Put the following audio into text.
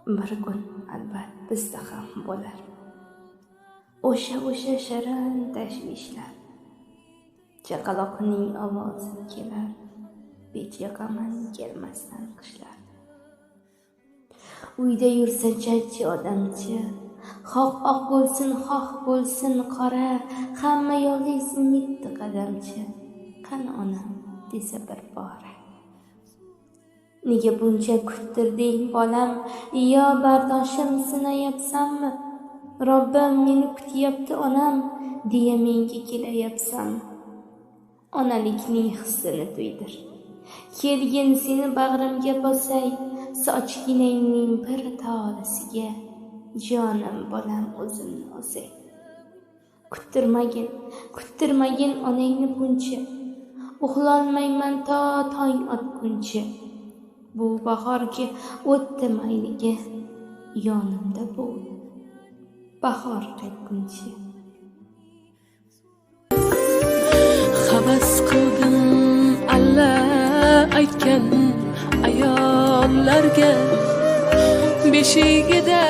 Bir kun albat bizda ham bo'lar o'sha shirin tashvishlar. Chaqaloqning ovozi kelar, bech yoqaman kelmasdan qishlar. Uyda yursa jajji odamcha, xoh oq bo'lsin, xoh bo'lsin qora, hamma yog'i mitti qadamcha, qani onam desa bir bora. Nega buncha kuttirding bolam, yo bardoshim sinayapsanmi? Robbim meni kutyapti onam, deya menga kelayapsanmi? Onalikning hissini tuydir. Kelgin seni bag'rimga bosay, sochginangning bir tolasiga jonim bolam o'zimni osay. Kuttirmagin, kuttirmagin onangni buncha, uxlolmayman to tong otguncha. Bu bahorgi o'tdi mayliga, yonimda bo'l bahor qaytguncha. Havas qildim alla aytgan ayollarga, beshigida